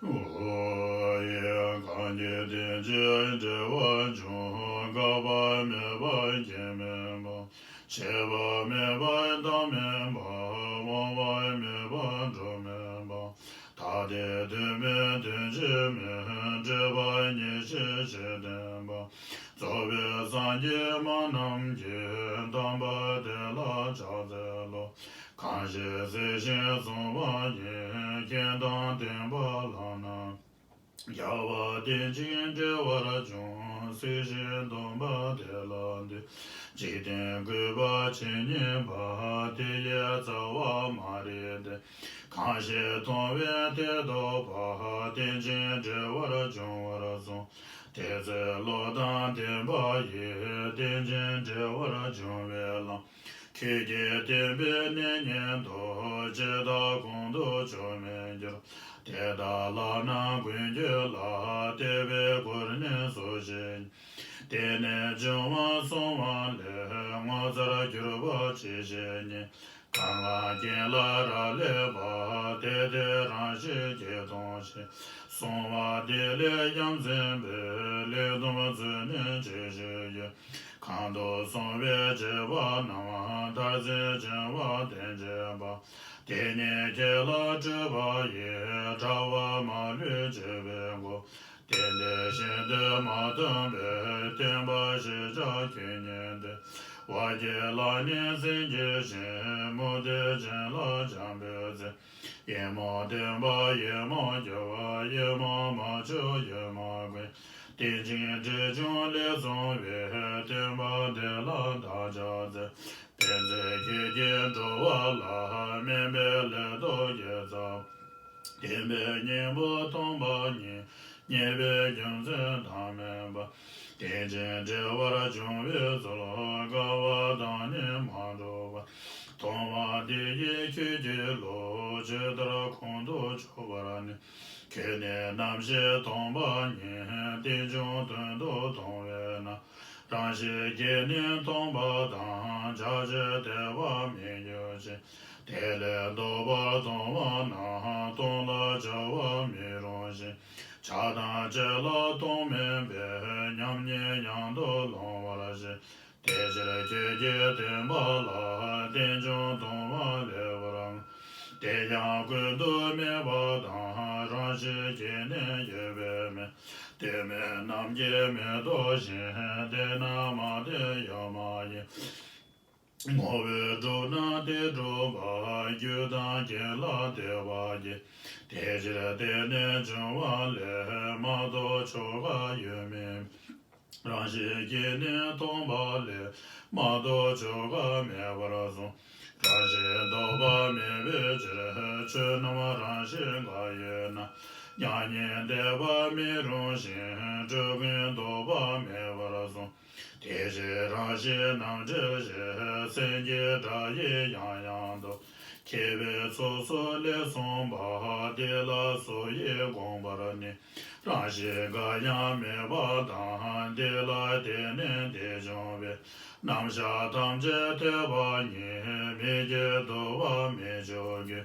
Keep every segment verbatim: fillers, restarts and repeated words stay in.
ཡི། གང་གིས་དེ་ཕྱིར་འབྲེལ་བར་འབྱུང་། འགག་པ་མེད་པར་སྐྱེ་མེད་པ། ཆད་པ་མེད་པར་བདག་མེད་པ། འོང་བ་མེད་པར་འགྲོ་མེད་པ། ཐ་དད་དོན་མེད་དོན་གཅིག་མེད། སྤྲོས་པ་ཉེར་ཞི་ཕྱིར་བསྟན་པ། རྫོགས་པའི་སངས་རྒྱས་སྨྲ་རྣམས་ཀྱིས། དམ་པ་དེ་ལ་ཕྱག་འཚལ་ལོ། གང་ཞིག་གཟིགས་ཤིང་གསུངས་པ་ཉིད། མཁྱེན་དང་བསྟན་པ་ལག་ན། རྒྱལ་བ་དེ་བཞིན་བདེ་བར་འབྱུང་། གཟིགས་ཤིང་སྡོམ་པ་དེ་ལ་འདུད། འཇིག་རྟེན་བཀོད་པ་ཇི་སྙེད་པ། དེ་ཡི་རྩ་བ་མ་རིག་སྟེ། གང་ཞིག་མཐོང་བས་དེ་རྟོགས་པ། དེ་བཞིན་བདེ་བར་འབྱུང་བར་གསུངས། དེ་ཚེ་བློ་དང་ལྡན་པ་ཡིས། དེ་བཞིན་བདེ་བར་འབྱུང་བའི་ལམ། ཁྱོད་ཀྱིས་བསྟན་པའི་གནས་ཉིད་དུ། ཇི་ལྟར་ཁོང་དུ་ཆུད་མི་འགྱུར། དེ་ལྟར་ལམ་སྣ་ཀུན་བརྒྱུད་ལ། དད་པས་མགུར་ནི་སུ་ཞིག་ཉན། དེ་ནས་འབྱུང་བ་གསུངས་པ་ལས། ངོ་མཚར་གྱུར་པ་ཅི་ཞིག་ཉན། གང་གང་རྐྱེན་ལ་རག་ལས་པ། དེ་དེ་རང་བཞིན་གྱིས་སྟོང་ཞིང་། གསུངས་པ་དེ་ལས་ཡ་མཚན་པའི། ལས་སྡོམ་ཚུལ་ནི་ཅི་ཞིག་ཡོད། གང་དུ་གསུངས་པའི་བྱེད་པ་རྣམས། མཐར་ཕྱིན་བྱིན་པ་དེ་བྱེད་པ། དེ་ཉིད་ཁྱེད་ལ་སྤྲོད་པ་ཡི། གྲགས་པ་མ་ལུས་བྱེད་པའི་སྒོ། དེ་འདི་བཞིན་དུ་མ་སྟོན་པའི། བསྟན་པ་ཞེས་བྱ་ཁྱོད་ཉིད་དེ། བར་གྱི་ལམ་ནི་སེང་གེ་བཞིན། མུ་སྟེགས་སྦྱིན་ལ་འཇམ་པའི་རྩལ། ཡིད་མ་བརྟན་པ་ཡིད་མ་སྐྱོ་བ། ཡིད་མ་མ་ཆོས་ཡིད་མ་ཀུན། དེ་བཞིན་དྲི་བྱུང་ལས་བྱུང་བའི། བསྟན་པ་འདི་ལ་བདག་ཕྱག་འཚལ། དེ་ཚེ་ཁྱེད་ཀྱིས་འགྲོ་བ་ལ། དམན་པའི་ལས་ལྡོག་དགེ་རྩ། བསྟན་པའི་སྙིང་པོ་སྟོང་པ་ཉིད། རྙེད་པའི་རྒྱུ་མཚན་བདག་མེད་པ། དེ་བཞིན་བདེ་བར་འབྱུང་བའི་ཚུལ། དགའ་བ་དང་ནི་མ་འགྲོགས་པ། མཐོང་བ་དེ་ཡིས་ཁྱོད་ཀྱི་བློ། ཇི་ལྟར་ཁོང་དུ་ཆུད་པར་ནུས། ཁྱོད་ནི་རྣམ་ཤེས་སྟོང་པ་ཉིད། རྟེན་འབྱུང་དོན་དུ་མཐོང་བས་ན། རང་བཞིན་གྱིས་ནི་སྟོང་པ་དང་། བྱ་བྱེད་དད་པ་མི་འགྱུར་ཞིང་། དེ་ལས་ལྡོག་པར་མཐོང་བ་ན། སྟོང་ལ་བྱ་བ་མི་རུང་ཞིང་། བྱ་དང་བྱེད་ལ་སྟོང་མིན་པས། མཉམ་ཉིད་ཡང་དུ་ལོང་བར་ཤེས། དེ་ཕྱིར་ཁྱེད་ཀྱིས་བསྟན་པ་ལ། རྟེན་འབྱུང་སྟོང་པ་ལེགས་པར་མངའ། དེ་ཡང་ཀུན་ཏུ་དམིགས་པ་དང་། རང་བཞིན་གྱིས་ནི་ཡོད་པའི་མིང་། དེ་མིན་རྣམས་ཀྱིས་མི་རྟོགས་ཤིང་། དེ་རྣམས་མ་བསྟན་ཡོད་མ་ཡིན། ངོ་བོས་གྲུབ་རྣམས་དེ་གྲུབ་པ། རྒྱུ་དང་རྐྱེན་ལ་དད་པ་སྐྱེ། དེ་ཕྱིར་དེ་ནི་འབྱུང་བ་ལས། མ་གཏོགས་ཆོས་འགའ་ཡོད་མིན། རང་བཞིན་གྱིས་ནི་སྟོང་པ་ལས། མ་གཏོགས་ཆོས་འགའ་མེད་པར་གསུངས། རང་བཞིན་ལྡོག་པ་མེད་པའི་ཕྱིར། ཆོས་རྣམས་རང་བཞིན་འགའ་ཡོད་ན། མྱ་ངན་འདས་པ་མི་རུང་ཞིང་། སྤྲོས་ཀུན་ལྡོག་པ་མེད་པར་གསུངས། དེ་ཕྱིར་རང་བཞིན་རྣམ་འགྲེལ་ཞེས། སེང་གེའི་སྒྲ་ཡིས་ཡང་ཡང་བསྟོད། མཁས་པའི་ཚོགས་སུ་ལེགས་གསུངས་པ། དེ་ལ་སུ་ཡིས་དགོངས་པར་ནུས། རང་བཞིན་འགའ་ཡང་མེད་པ་དང་། དེ་ལ་དེ་ནི་དེ་བྱུང་བའི། རྣམ་གཞག་ཐམས་ཅད་འཐད་པ་ཉིད། མིག་གིས་བསྡུ་བར་མི་འགྱུར་རྒྱུ།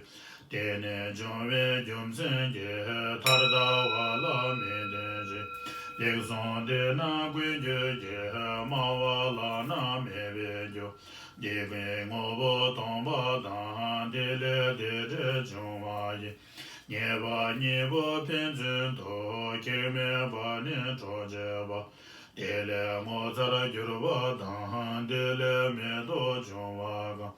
དེ་ནི་འབྱུང་བའི་རྒྱུ་མཚན་གྱིས། མཐར་ལྟ་བ་ལ་མི་ལྟོས་ཤིང་། ལེགས་གསུངས་དེ་རྣམས་ཀུན་རྒྱུད་ཀྱི། སྨྲ་བ་ལག་ན་མེད་པའི་རྒྱུ། འདི་ཀུན་དངོས་པོ་སྟོང་པ་དང་། དེ་ལས་དེ་འབྲས་འབྱུང་བ་ཡི། ངེས་པ་གཉིས་པོ་ཕན་ཚུན་དུ། ཁེགས་མེད་པ་ནི་གྲོགས་བྱེད་པ། དེ་ལས་ངོ་མཚར་གྱུར་པ་དང་། དེ་ལས་མེ་ཏོག་འབྱུང་བ་གང་།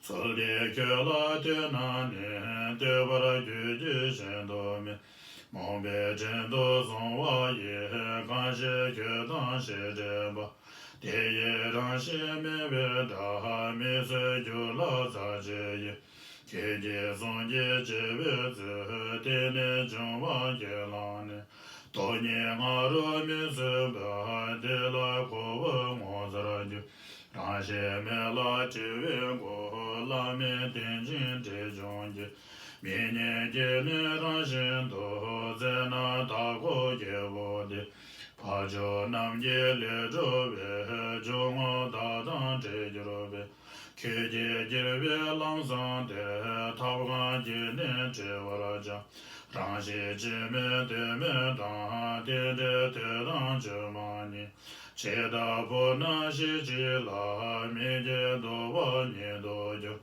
ཚུལ་འདི་ཁྱོད་ལ་ལྟོས་ན་ནི། ལྟོས་པར་གྱུར་ཅིག་གཞན་དུ་མེད། རྨོངས་པའི་བྲན་དུ་སོང་བ་ཡིས། གང་ཞིག་ཁྱོད་དང་ཞེས་དྲིས་པ། དེ་ཡི་རང་བཞིན་དམིགས་པའི་སྒྲ། མིག་སོགས་གྱུར་ལ་ཚར་གཅིག་ཡིས། ཁྱོད་ཀྱིས་གསུངས་ཀྱི་བྱས་པའི་ཚུལ། དེ་ནི་འབྱུང་བ་ཁས་བླངས་ནས། སྟོང་ཉིད་ང་རོ་མི་བཟོད་པ། དེ་ལ་ཁོ་བོ་ངོ་མཚར་གྱུར། རང་བཞིན་མེད་ལ་དྲི་བའི་མགོ། བླ་མེད་རྟེན་ཅིང་འབྲེལ་འབྱུང་གི། མིག་གཉིས་ཀྱིས་ནི་རང་བཞིན་དུ། བཙལ་ན་དག་གོ་ཁྱེད་བོ་དེ། འཕགས་མཆོག་རྣམས་ཀྱི་ལས་གྲུབ་པས། སྦྱོར་དངོས་བདག་དང་འབྲེལ་གྱུར་པའི། ཁྱེད་ཀྱིས་བསྐྱེད་པའི་ལམ་བཟང་དེར། ཐབས་གང་གིས་ནི་བྲི་བར་བྱ། རང་བཞིན་སྤྱི་མེད་དོན་མེད་དང་། རྟེན་འབྲེལ་དེ་དང་ཆོས་མ་ཉིད། ཇི་ལྟ་བུ་ན་ཞེས་བྱས་ལ། མིག་གིས་འདུག་པ་ཉིད་དུ་འགྱུར།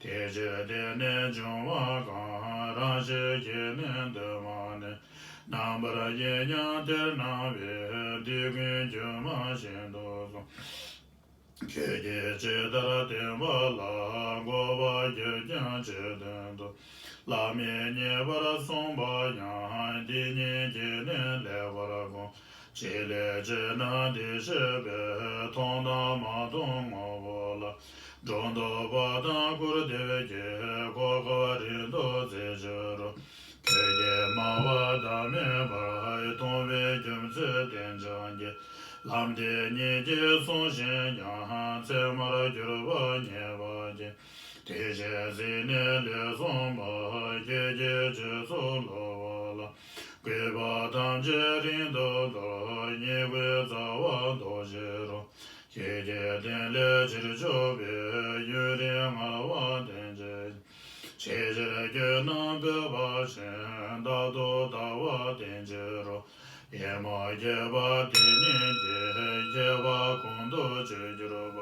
དེ་ཕྱིར་དེ་ནས་འབྱུང་བ་གང་། རང་བཞིན་གྱིས་ནི་འདུས་མ་ནས། རྣམ་པར་གཡེང་ཡང་དེར་སྣང་བས། འདི་ཀུན་སྒྱུ་མ་བཞིན་དུ་གསུངས། ཁྱོད་ཀྱིས་ཇི་ལྟར་བསྟན་པ་ལ། འགོག་པར་གྱུར་ཀྱང་ཇི་བདེན་དུ། བླ་མས་ཉེས་པར་གསུངས་པ་ཡང་། འདི་ཉིད་ཀྱིས་ནི་ལེགས་པར་བསྒོམ། ཅི་ལས་ཅི་ན་འདི་ཤེས་པས། མཐོང་དང་མ་མཐོང་ངོ་བོ་ལ། སྒྲོ་འདོགས་པ་དང་སྐུར་འདེབས་ཀྱིས། གོ་སྐབས་རིང་དུ་བཙལ་བྱའོ། ཁྱོད་ཀྱིས་སྨྲ་བ་བདག་མེད་པར། མཐོང་བའི་རྒྱུ་མཚན་བསྟན་བྱ་གྱིས། ལམ་དེ་ཉིད་ཀྱིས་བཟུང་ཞིང་ཡང་། མཚན་མར་གྱུར་པ་ཉེས་པ་ཅན། དེ་བཞིན་གཟིགས་ནས་ལེགས་གསུངས་པ། ཁྱེད་ཀྱིས་ཆོས་ཚུལ་སློབ་པ་ལ། བཀོད་པ་ཐམས་ཅད་རིང་དུ་དོར། ཉེས་ཀུན་རྩ་བ་ཟློག་བྱེད་རུང་། ཁྱེད་ཀྱི་དོན་ལས་ཕྱིར་ཕྱོགས་པའི། ཡུན་རིང་ངལ་བ་དོན་ཆེ། ཆེས་ཆེར་སྐྱོ་རྣམས་བོས་པ་བཞིན། རྟག་ཏུ་ལྟ་བ་དོན་ཆེ་རུང་། ཡིད་མ་ཁྱབ་པ་དེ་ཉིད་ཀྱིས། ཁྱབ་པ་ཁོང་དུ་ཆུད་གྱུར་པ།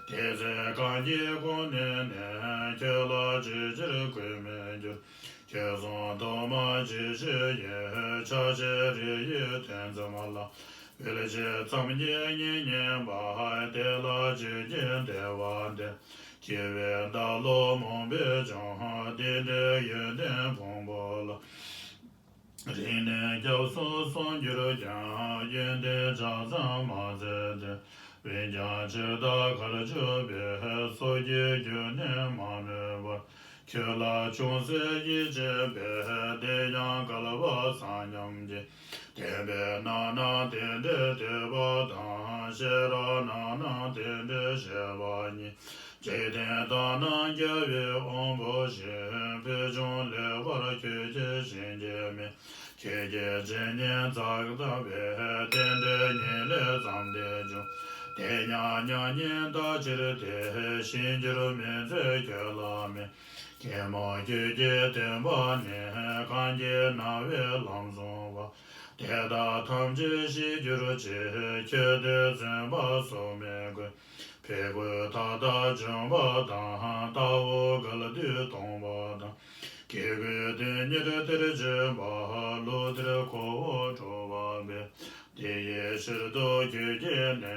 དེ་ཚེ་གང་གིས་ཁོང་ནུས་ནས། ཁྱོད་ལ་ཇི་ཕྱིར་གུས་མི་འགྱུར། ཁྱོད་གསུང་དུ་མ་ཇི་ཞིག་ཡིན། ཆ་ཤས་རེ་ཡི་དོན་ཙམ་ལ། འོལ་ཆེ་ཙམ་གྱིས་སྙིང་ཉེ་བ། དེ་ལ་ཇི་སྐད་བདེ་བ་འདོད། སྐྱེ་བོའི་བདག་བློ་རྨོངས་པས་ཀྱང་། དེ་འདྲའི་ཡོན་ཏན་ཕུང་པོ་ལ། རིང་ནས་སྐྱབས་སུ་སོང་གྱུར་ཀྱང་། ཡོན་ཏན་ཆ་ཚང་མ་བཙལ་ཏེ། འོན་ཀྱང་ཕྱིར་ལྟ་གར་གྱུར་པའི། སོ་སྐྱེའི་རྒྱུ་ནི་མ་སྨོས་པར། ཁྱོད་ལ་ཅུང་ཟད་ཡིད་ཆེས་པས། དེ་ཡང་བསྐལ་པ་བཟང་སྙམ་གྱིས། བསྟན་པའི་ནང་ན་དེ་འདྲའི་འདོད་པ་དང་། ཤེས་རབ་ནང་ན་དེ་འདྲའི་ཤེས་པ་ཉིད། འཇིག་རྟེན་དག་ན་རྒྱལ་བའི་དབང་པོ་བཞིན། ཕུལ་བྱུང་ལེགས་པར་ཁྱོད་ཀྱིས་བྱིན་གྱིས་རྨིས། ཁྱོད་ཀྱིས་ཇི་སྙེད་བསགས་པའི། རྟེན་འབྲེལ་ཉེས་ལས་ཙམ་དེ་བྱུང་། དེ་ཉག་ཉག་ཉིད་བདག་ཕྱིར་ཏེ། ཞིང་རྒྱུར་མི་འཛིན་ཁྱོད་ལ་སྨིན། ཀྱེ་མ་ཁྱོད་ཀྱི་སྟོན་པ་ནི། གང་གིས་སྣང་བའི་ལམ་བཟུང་བ། དེ་དག་ཐམས་ཅད་ཤེས་གྱུར་ཅིག་ཁྱོད་དེ་བརྩོན་པ་གཟུགས་མེད་ཀུན། ཕས་རྒོལ་མཐའ་དག་འཇོམས་པ་དང་། ལྟ་བ་འགལ་འདུས་སྟོང་པ་དང་། སྐྱེ་དགུའི་དོན་ཉིད་དེར་བྱེད་པ། བློ་དེར་ཁོ་བོ་སྤྲོ་བ་འབད། དེ་ཡི་ཕྱིར་དུ་ཁྱོད་ཀྱིས་ནི།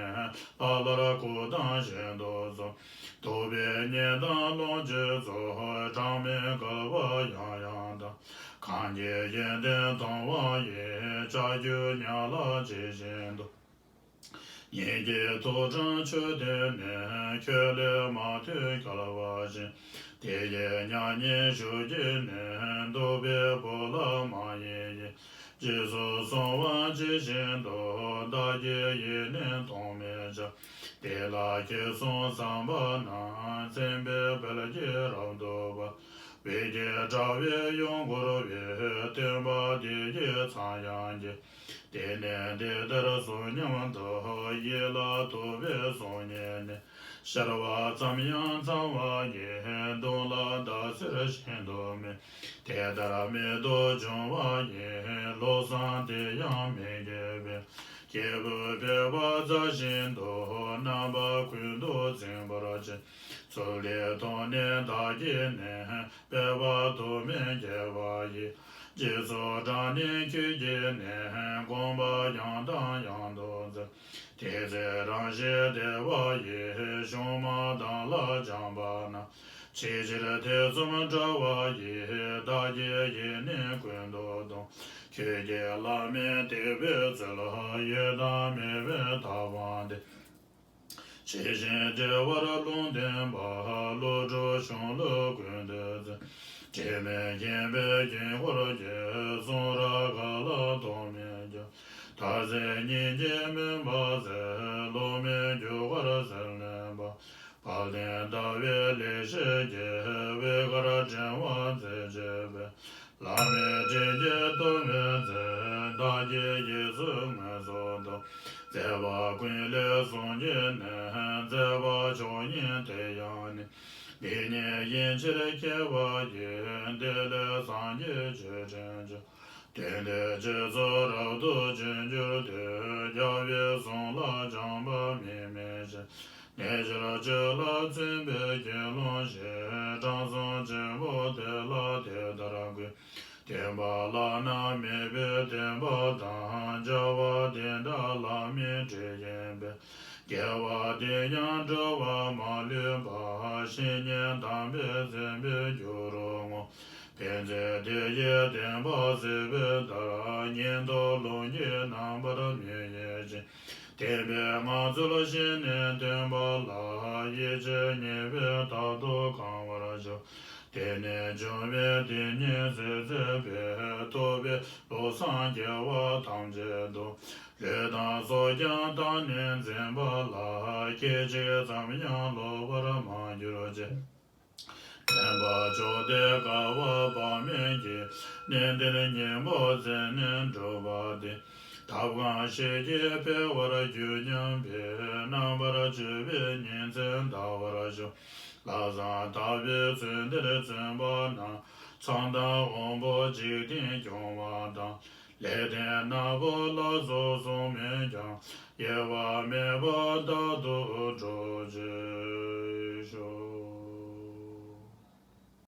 ལྷ་ལྷར་གོས་དང་བཞིན་དུ་བཟུང་། བདོག་པའི་གཉེན་དང་ལོངས་སྤྱོད་སོགས། གྲངས་མེད་བསྐལ་པ་ཡང་ཡང་དག་གང་གི་ཡོན་ཏན་མཐོང་བ་ཡི། ལྕགས་ཀྱུ་ཉ་ལ་ཇི་བཞིན་དུ། ཉིད་ཀྱི་ཐུགས་དྲངས་མཆོད་དོན་ནི། ཁྱོད་ལས་མ་ཐོས་བསྐལ་པ་གཞན། དེ་ཡི་མྱ་ངན་ཞུ་རྒྱུ་ནི། གདུག་པའི་བུ་ལ་མ་ཡེངས་ཤིང་། རྗེས་སུ་བཟུང་བ་ཇི་བཞིན་དུ། བདག་གི་ཡིད་ནི་གཏོང་མི་བྱ། དེ་ལ་ཁྱེད་གསུམ་བསམ་པ་ན། མཚན་དཔེའི་དཔལ་གྱིས་རབ་ཏུ་སྤ། བོད་ཀྱི་དྲ་བས་ཡོངས་བསྐོར་བའི། སྟོན་པ་དེ་ཡི་ཚངས་དབྱངས་ཀྱིས། དེ་ནས་འདི་ལྟར་གསུངས་སྙམ་དུ། ཡིད་ལ་ཐུབ་པས་གསུང་ཉན་ནས། ཤར་བ་ཙམ་ཡང་ཚངས་པ་ཡི། གདོང་ལ་ཟླ་ཟེར་ཤིན་ཏུ་མེད། དེ་ལྟར་མེད་དུ་བྱུང་བ་ཡི། བློ་བཟང་དེ་ཡང་མི་དགེ་བའི། སྐྱེས་བུ་ཕལ་པ་མཛའ་བཞིན་དུ། རྣམ་པ་ཀུན་ཏུ་འཛིན་པར་བྱེད། ཚུལ་འདི་མཐོང་ནས་བདག་གིས་ནི། དཔལ་བ་དུ་མས་མཁས་པ་ཡི། རྗེས་སུ་འབྲངས་ནས་ཁྱོད་ཀྱིས་ནི། དགོངས་པ་ཡང་དང་ཡང་དུ་འཛིན། དེ་ཚེ་རང་བཞིན་བདེ་བ་ཡི། གཞུང་མ་དང་ལ་སྦྱངས་པ་ན། ཆེས་ཆེར་ཐེ་ཚོམ་བྲལ་བ་ཡི། བདག་གི་ཡིད་ནི་ཀུན་ཏུ་གཏོང་། ཁྱོད་ཀྱིས་བླ་མེད་དད་པའི་ཚུལ། ཡོད་དང་མེད་པའི་ཐབས་དབང་སྟེ། ཇི་བཞིན་བདེ་བར་ལུང་སྟོན་པ། ཀླུ་སྒྲུབ་གཞུང་ལུགས་ཀུན་ཏུ་བརྩེ། དྲི་མེད་མཁྱེན་པའི་དཀྱིལ་འཁོར་གྱི། གསུང་རབ་ག་ལ་གཏོར་མི་འགྱུར། མཐར་ཕྱིན་སྙིང་རྗེ་མུན་པ་སེལ། བློ་མེད་རྒྱུ་སྐར་ཟིལ་གནོན་པ། དཔལ་ལྡན་ཟླ་བའི་ལེགས་བཤད་ཀྱིས། འོད་དཀར་སྤྲིན་དབང་མཛད་བྱེད་པའི། བླ་མེད་དྲིན་གྱི་སྟོབས་མེད་ཚེ། བདག་གི་ཡིད་སུ་མངོན་སུམ་དུ། མཛད་པ་ཀུན་ལས་གཟུང་བྱས་ནས། མཛད་པ་མཆོག་ཉིད་དེ་ཡང་ནི། འདི་ཉིད་ཡིན་ཕྱིར་མཁས་པ་ཡིས། འདི་ལས་སངས་རྒྱས་ཆོས་འདྲེན་བྱ། དེ་འདྲའི་རྗེས་སུ་རབ་ཏུ་བྱུང་གྱུར་ཏེ། རྒྱལ་བའི་གསུང་ལ་སྦྱངས་པ་མི་དམན་ཞིང་། རྣལ་འབྱོར་སྤྱོད་ལ་བརྩོན་པའི་དགེ་སློང་ཞིག། དྲང་སྲོང་ཆེན་པོ་དེ་ལ་དེ་ལྟར་བསྐུལ། སྟོན་པ་ལག་ན་མེ་བུད་ལྡན་པ་དང་། བྱ་བ་འདི་འདྲ་ལ་མི་འདྲེ་ཡིན་པས། དགེ་བ་འདི་ཡང་སྒྲུབ་པར་མ་ལུས་པ། བཤེས་གཉེན་དམ་པས་འཛིན་པའི་རྒྱུར་བསྔོ། ཕན་ཚུན་དེ་ཡི་བདེན་པ་གཟིགས་པའི་ལྟར། ཉན་ཐོས་ལོངས་སྐུའི་རྣམ་པར་མོས་ཡིད་བཞིན། བསྟན་པའི་མངའ་ཚུལ་ཤེས་ནས་སྟོན་པ་ལ། ཡིད་ཆེས་ཉེས་པའི་རྟག་ཏུ་གང་བར་ཤོག། དེ་ནས་འབྱུང་བའི་དེ་ཉིད་གཟིགས་མཛད་པའི། ཐུབ་པའི་བློ་བཟང་རྒྱལ་བ་ཐམས་ཅད་དོ། ལུས་དང་སྲོག་ཀྱང་བཏང་ནས་འཛིན་པ་ལ། སྐད་ཅིག་ཙམ་ཡང་ལོག་པར་མ་གྱུར་ཅིག། བསྟན་པ་མཆོག་དེ་དགའ་བ་དཔག་མེད་ཀྱིས། གནས་འདིར་སྙིང་པོ་བཙལ་ནས་སྒྲུབ་པ་འདི། ཐབས་གང་ཞིག་གིས་འཕེལ་བར་འགྱུར་སྙམ་པའི། རྣམ་པར་དཔྱོད་པའི་ཉིན་མཚན་འདའ་བར་ཤོག། ལྷག་བསམ་དག་པས་ཚུལ་འདིར་བརྩོན་པ་ན། མཚམས་དང་དབང་པོ་འཇིག་རྟེན་སྐྱོང་བ་དང་། ལེགས་ལྡན་ནག་པོ་ལ་སོགས་སྲུང་མས་ཀྱང་། གཡེལ་བ་མེད་པར་རྟག་ཏུ་སྒྲོག་ཅིག།